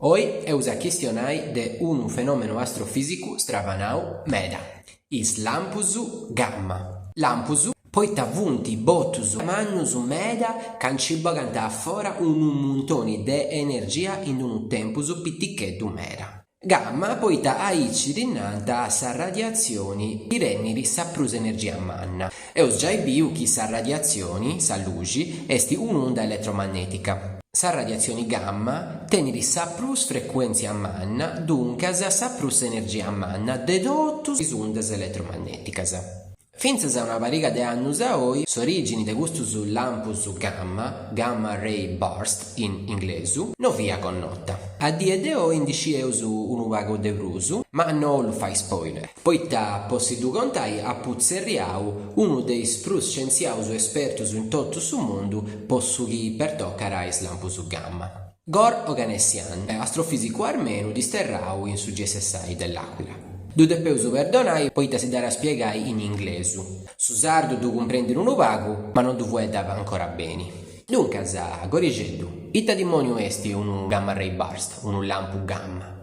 Oi eus a chistionai de unu fenomenu astrofisicu stravanau meda, is lampus gamma. Lampus poita funt botus mannus meda ca nci bogant a fora unu muntoni de energia in unu tempus piticheddu meda. Gamma poita aici ddi nant a sa radiatzioni chi tenit sa prus energia manna. Eus giai biu chi sa radiatzioni, sa luxi, est un'unda eletromannetica. Sa radiatzioni gamma tenit sa prus frecuèntzia manna, duncas sa prus energia manna de totus is undas eletromanneticas. Fintzas a una pariga de annus a oi, s'orìgini de custus lampus gamma, gamma ray burst in inglesu, no fiat connota. A die de oi ndi scieus unu pagu de prus, ma no 'ollu fai spoiler, poita po si ddu contai apu tzerriau unu de is prus scientziaus espertus in totu su mundu po su chi pertocat is lampus gamma. Gor Oganessian, astrofìsicu armenu disterrau in su GSSI de L'Aquila. Ddu depeus perdonai poita si dd'at a spiegai in inglesu. Su sardu ddu cumprendit unu pagu, ma non ddu fueddat ancora beni. Duncas, Gorixeddu, ita dimoniu est unu gamma ray burst, unu lampu gamma?